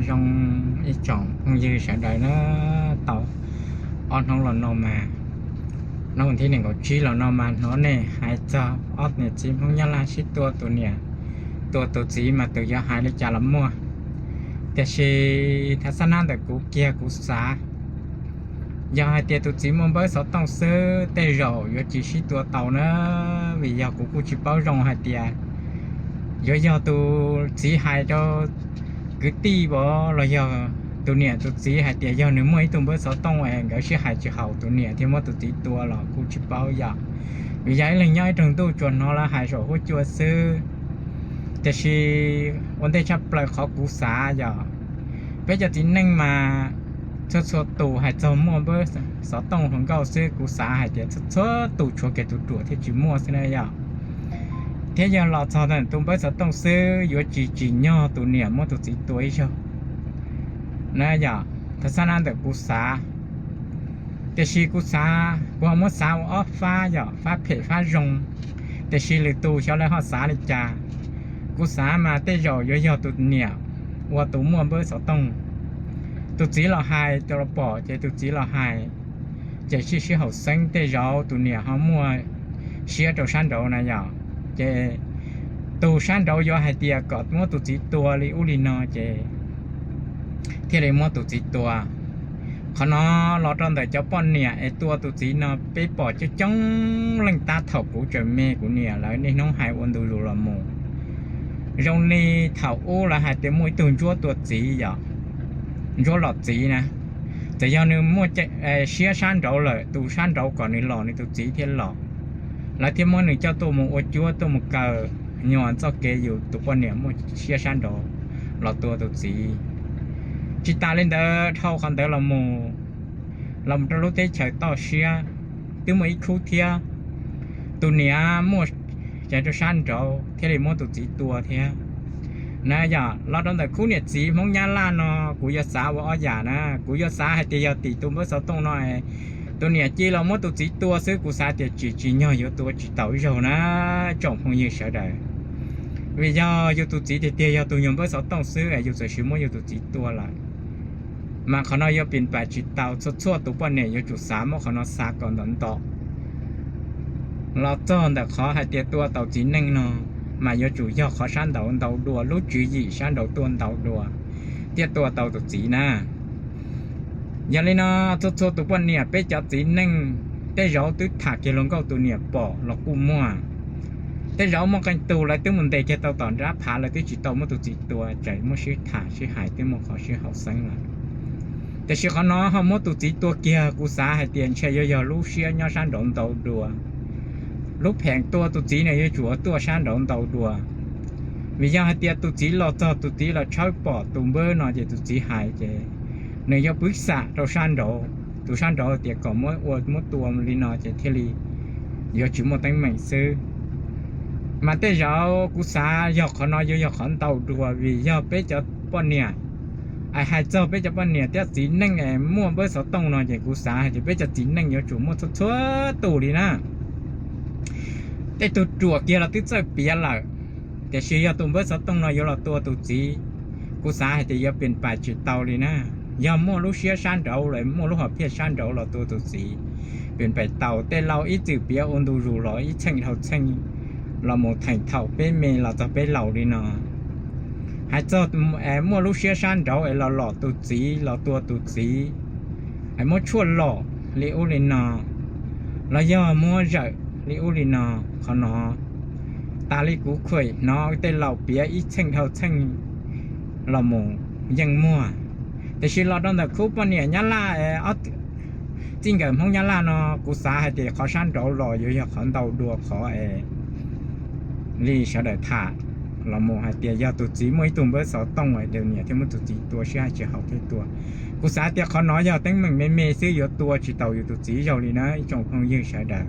Zoo ib tsoom phooj ywg sawv daws na, tau ob hnub los no mas, hnub thib nees nkaum tsib los no mas hnov nej hais txog ob niam txiv Hmoob Nyab Laj sib tua, tus niam tua tus txiv mas tus yuav hais li cas los muaj. Tiam sis thaum xab nab ntawm kuv kiag kuv xav, yog hais tias tus txiv muaj npawb xov tooj xwb tej zaum yuav tsis sib tua tau na, vim yog kuv kuj tsis paub zoo hais tias yuav yog tus txiv hais rau kwv tij vov los yog tus niam tus txiv hais tias yog nws muaj ib tug npawb xov tooj es nkawd sib hais tsis haum tus niam thiaj muab tus txiv tua los kuj tsis paub yom. Vim yog ib leeg nyob ib raug ntuj tsuas hnov lawv hais saum huab cua xwb. Tiam sis ua ntej tshaj plaws qhov kuv xav yog peb cov txiv neej mas txhua txhua tus hais txog muaj npawb xov tooj hluas nkauj xwb kuv xav hais tias txhua txhua tus tshuav kiag tus ruam thiaj tsis muaj xwb na yom. Thiab yog los txog tus npawb xov tooj xwb yuav tsis tsim nyog tus niam muab tus txiv tua ib zaug na yom. Thaum xab nab ntawm kuv xav, tiam sis kuv xav kuv ho muab xav ua ob fab yom, fab phem fab zoo. Tiam sis lwm tus xyov lawv ho xav li cas. Kuv xav mas tej zaum yuav yog tus niam ua tus muaj npawb xov tooj. Tus txiv los hais, tus los pom ces tus txiv los hais, ces sib sib haum xeeb tej zaum tus niam ho muaj siab rau sab nraud na yom. Ces tus sab nraud yuav hais tias kom muab tus txiv tua li ub li no ces thiaj li muab tus txiv tua. Qhov no los rau ntawm cov poj niam es tua tus txiv no peb pom coob coob leej tab thaum kuv tseem me kuv niam lawv niaj hnub hais ua ntu zus los mus. Zoo li thaum ub lawv hais tias muaj ib tug ntsuab tua txiv yom, ntsuab lom txiv na. Txawm yog nws muaj siab sab nraud lawm, tus sab nraud kom nws los nws tus txiv thiaj los. Lawv thiaj muab nws coj tuaj mus ua cuab tuaj mus kaw nyuag txoj kev yus tus poj niam muaj siab sab nraud los tua tus txiv. Tsis tas li ntawd, dhau qhov ntawd los mus, los mus rau lub teb chaws toj siab twb muaj ib khub thiab, tus niam muaj rau sab nraud thiaj li muab tus txiv tua thiab. Na yom, los rau ntawm khub niam txiv Hmoob Nyab Laj no, kuv yuav xav ua ob yam na. Kuv yuav xav hais tias yog tim tus npawb xov tooj no, tus niam cia li los muab tus txiv tua xwb, kuv xav tias tsis tsim nyog yuav tua tsis tau ib zaug na, tsoom phooj ywg sawv daws. Vim yog yus tus txiv tiag tiag yog tus nyuag npawb xov tooj xwb es yus txawm sis muab yus tus txiv tua lawm, mas qhov no yuav pim pam tsis tau. Txhua txhua tus poj niam yuav tsum xav muab qhov no xav kom ntau ntau. Los txog ntawm qhov hais tias tua tau txiv neej no, mas yuav tsum yog qhov sab nraud ntau dua, lub tswv yim sab nraud tuaj ntau dua thiaj tua tau tus txiv na. Yog li no, txhua txhua tus poj niam, peb cov txiv neej tej zaum twb tham kiag hluas nkauj tus niam pom los kuj muaj. Tej zaum muaj qee tus lawv twb mus ntes kiag tau tom nrab phav, lawv twb tsis tau muab tus txiv tua, tseem muaj sib tham sib hais twb muaj qhov sib haum xeeb lawm. Tiam sis qhov no ho muab tus txiv tua kiag, kuv xav hais tias ntshe yuav yog lub siab nyob sab nraud ntau dua. Lub phem tua tus txiv no yuav tsum tuaj sab nraud ntau dua. Vim yog hais tias tus txiv los txog tus txiv los tshawb pom tus npawb no ces tus txiv hais ces nws yuav pwv xam rau sab nraud, tus sab nraud tias kom muab ua muab tua li no ces thiaj li yuav tsis muaj teeb meem xwb. Mas tej zaum kuv xav yog qhov no yuav yog qhov ntau dua, vim yog peb cov poj niam es hais txog peb cov poj niam thiab txiv neej es muaj npawb xov tooj no ces kuv xav hais tias peb cov txiv neej yuav tsum muaj txhua txhua tus li na. Tej tug ruam kiag los twb txawj piav lawm, tiam sis yog tus npawb xov tooj no yuav los tua tus txiv, kuv xav hais tias yuav pim pam tsis tau li na. Yog muaj lub siab sab nraud lawm, muaj lub hom phiaj sab nraud los tua tus txiv, pim pam tau. Tej laus ib txwm piav ua ntu zus los ib txheej dhau txheej los mus theem thaum peb me los txog peb laus li no. Hais txog muaj lub siab sab nraud es los lom tus txiv, los tua tus txiv, es muab tshuaj lom li ub li no, los yog muab zawm li ub li no, qhov no tas li kuv khuam hnov tej laus piav ib txheej dhau txheej los mus yeej muaj. Tiam sis los rau ntawm khub poj niam Nyab Laj, txij nkawm Hmoob Nyab Laj no, kuv xav hais tias qhov sab nraud los yuav yog qhov ntau dua qhov es li sawv daws tham los mus hais tias yog tus txiv muaj ib tug npawb xov tooj es tus niam thiaj muab tus txiv tua, sib hais tsis haum thiaj tua. Kuv xav tias qhov no yog teeb meem me me xwb, yuav tua tsis tau yus tus txiv zaug li na ib tsoom phooj ywg sawv daws.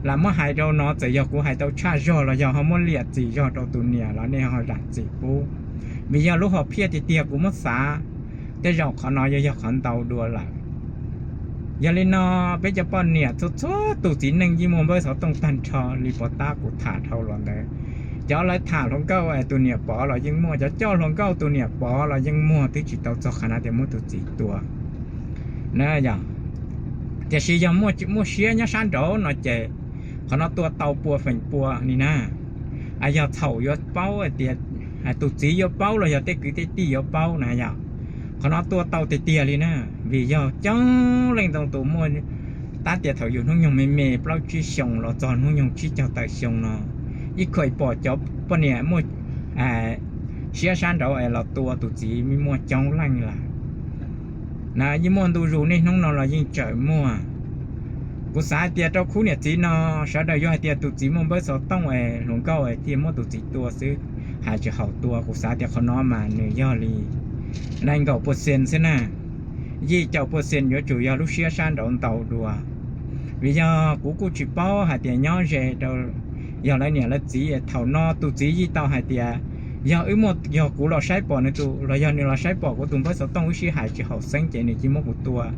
Lam muab hais rau no, txawm yog kuv hais tau tshaj zog los yog ho muab liam txim zog rau tus niam los nej ho zam txim pub, vim yog lub hom phiaj tiag tiag kuv muab xav, tej zaum qhov no yuav yog qhov ntau dua lawm. Yog li no, peb cov poj niam txhua txhua tus txiv neej yeej muaj npawb xov tooj tag nrho li pov tab kuv tham dhau los ntawd. Cov lawv tham hluas nkauj es tus niam pov los yeej muaj, cov coj hluas nkauj tus niam pov los yeej muaj, twb tsis tau txog qhov no tias muab tus txiv tua na yom. Tiam sis yog muaj siab nyob sab nraud no ces qhov no tua tau pua feem pua li na. Yog txhaum yuav paub tias, tus txiv yuav paub los yog tej kwv tej tij yuav paub na yom. Qhov no tua tau tiag tiag li na, vim yog coob leej ntau tus muaj, tab tias thaum yus hnub nyoog me me plaub tsib xyoo los txog hnub nyoog tsib caug tawm xyoo no, ib khuam pom cov poj niam muaj siab sab nraud es los tua tus txiv muaj coob leej lawm na, yeej muaj ntu zus, niaj hnub no los yeej tseem muaj. Kuv xav hais tias rau khub niam txiv no, sawv daws yuav hais tias tus txiv muaj npawb xov tooj es hluas nkauj es thiaj muab tus txiv tua xwb, hais tsis haum tua. Kuv xav tias qhov no mas nws yog li nees nkaum percent xwb na, yim caum percent yuav tsum yog lub siab sab nraud ntau dua. Vim yog kuv kuj tsis paub hais tias nyob ze rau, yog lawv niam lawv txiv, thaum no tus txiv yeej tau hais tias, yog wb muaj, yog kuv los saib pom nws tus, los yog nws los saib pom kuv tus npawb xov tooj wb sib hais tsis haum xeeb ces nws cia muab kuv tua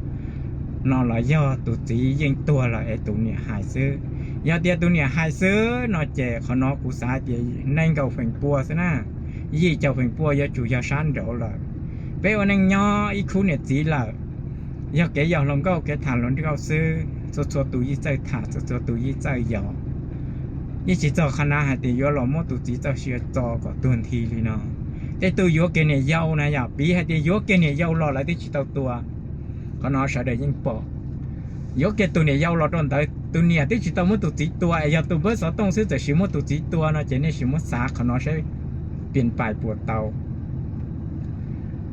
no los yog tus txiv yeej tuag lawm es tus niam hais xwb. Yog tias tus niam hais xwb no ces qhov no kuv xav hais tias nees nkaum feem pua xwb na, yim caum feem pua yuav tsum yog sab nraud lawm. Peb ua neej nyob ib khub niam txiv lawm, yog kev yos hluas nkauj kev tham hluas nkauj xwb, txhua txhua tus yeej txawj tham, txhua txhua tus yeej txawj yos, yeej tsis txog qhov na hais tias yuav los muab tus txiv txoj sia txo kom tuag nthi li no. Tej tug yuav kiag niam yau na yom, piv hais tias yuav kiag niam yau los lawv twb tsis tau tua. Qhov no sawv daws yeej pom, yuav kiag tus niam yau los rau ntawd tus niam twb tsis tau muab tus txiv tua es yog tus npawb xov tooj xwb txawm sis muab tus txiv tua no ces nej sim muab xav qhov no saib pias pais puas tau.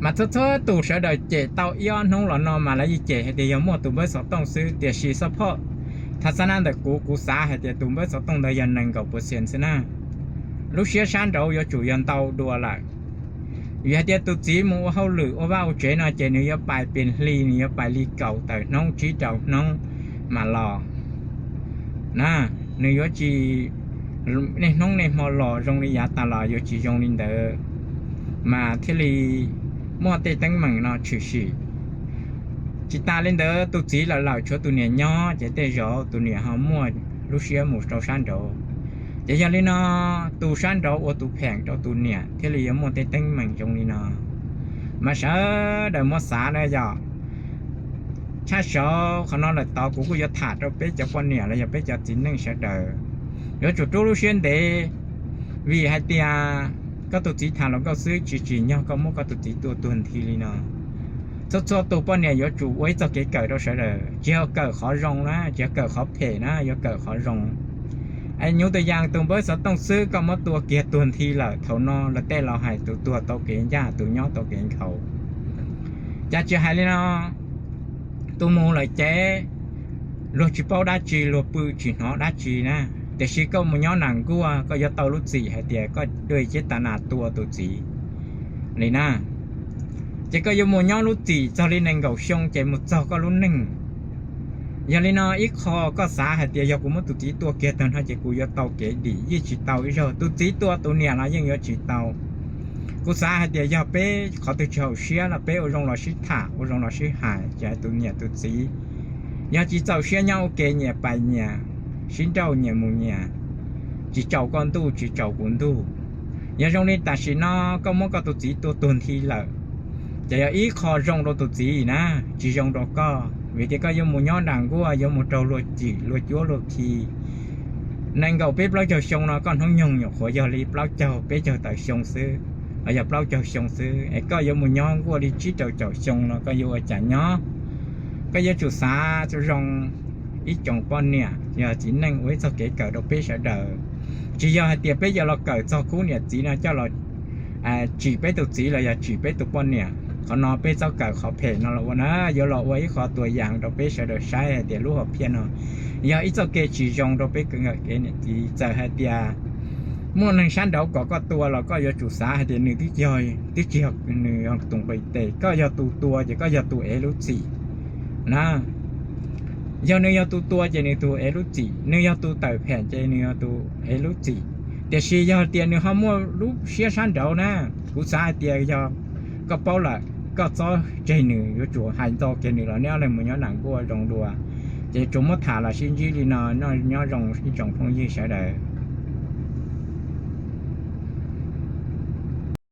Mas txhua txhua tus sawv daws cem tau ib ob hnub los no mas lawv yeej cem hais tias yog muaj tus npawb xov tooj xwb, tiam sis xab phoj, thas xab nab ntawm kuv, kuv xav hais tias tus npawb xov tooj ntawd yog nees nkaum percent xwb na. Lub siab sab nraud yuav tsum yog ntau dua lawm. Vim hais tias tus txiv mus ua hauj lwm ua vaj ua tsev no ces nws yuav pais pes hli, nws yuav pais li kaum tawm hnub tsib rau hnub mam los na. Nws yuav tsis niaj hnub niaj hmo los zoo li yav tas los, yuav tsis zoo li ntawd mas thiaj li muaj tej teeb meem no tshwm sim. Tsis tas li ntawd tus txiv lawm lawm tshuav tus niam nyob ces tej zaum tus niam ho muaj lub siab mus rau sab nraud. Ces yog li no tus sab nraud ua tus pheem rau tus niam thiaj li yuav muaj tej teeb meem zoo li no. Mas sawv daws muab xav na yom. Tshaj saud qhov no lawm tod kuv kuj yuav tham rau peb cov poj niam los yog peb cov txiv neej sawv daws, yuav tsum rub lub siab ntev, vim hais tias koj tus txiv tham hluas nkauj xwb tsis tsim nyog koj muab koj tus txiv tua tuag nthi li no. Txhua txhua tus poj niam yuav tsum ua ib txoj kev kawm rau sawv daws, tsis yog kawm qhov zoo na, tsis yog kawm qhov phem na, yuav kawm qhov zoo. Es nyuv tus yas tus npawb xov tooj xwb koj muab tua kiag tuag nthi lawm, thaum no lawv tej laus hais tus tuag tau kev ncaj, tus nyob tau kev nkhaus. Cas tsis hais li no, tus mus lawm ces luag tsis paub dab tsi, luag pw tsis hnov dab tsi na, tiam sis koj mus nyob nas nkuaj koj yuav tau lub txim hais tias koj dua ceb tas nas tua tus txiv li na. Ces koj yuav mus nyob lub txim txog li nees nkaum xyoo ces mus txog koj lub neej. Yog li no ib qho koj xav hais tias yog kuv muab tus txiv tua kiag tag no ces kuv yuav tau kev dim, yeej tsis tau ib zaug. Tus txiv tua tus niam los yeej yuav tsis tau. Kuv xav hais tias yog peb qhov twg tsis haum siab los peb ua zoo los sib tham, ua zoo los sib hais, ces tus niam tus txiv yog tsis txaus siab nyob ua ke nyias pais nyias, sib nrauj nyias mus nyias, tsis tsaus koj ntuj tsis tsaus kuv ntuj. Yog zoo li tam sim no koj muab koj tus txiv tua tuag nthi lawm, ces yog ib qho zoo rau tus txiv na, tsis zoo rau koj, vim tias koj yuav mus nyob nas nkuaj, yuav mus raug luag cim luag cuab luag khi. Nees nkaum peb plaub caug xyoo no koj hnub nyoog nyuam qhuav yog li plaub caug peb caug tawm xyoo xwb, los yog plaub caug xyoo xwb, es koj yuav mus nyob nkuaj li tsib rau caum xyoo no koj yuav ua cas nyob? Koj yuav tsum xav zoo ib tsoom poj niam yog txiv neej ua ib txoj kev kawm rau peb sawv daws. Tsis yog hais tias peb yuav los kawm txog khub niam txiv no coj los tsim peb tus txiv los yog tsim peb tus poj niam. Qhov no peb txhob kawm qhov phem no los ua na, yuav los ua ib qho tua yas rau peb sawv daws saib hais tias lub hom phiaj no yog ib txoj kev tsis zoo rau peb kawm kev niam txiv. Txawm hais tias muaj neeg sab nraud kom koj tua los koj yuav tsum xav hais tias nws twb yog, twb tsis yog nws yog tus nqis tes, koj yog tus tua ces koj yog tus ev lub txim na. Yog nws yog tus tua ces nws tus ev lub txim, nws yog tus tawm phem ces nws yog tus ev lub txim. Tiam sis yog tias nws ho muaj lub siab sab nraud na, kuv xav hais tias yog koj paub lawm, koj txhob tseg nws, yuav tsum hais ntxo kiag nws los neb ob leeg mus nyob nas nkuaj zoo dua. Ces tsuas muab tham los sib ntsib li no, nyob zoo ib tsoom phooj ywg sawv daws.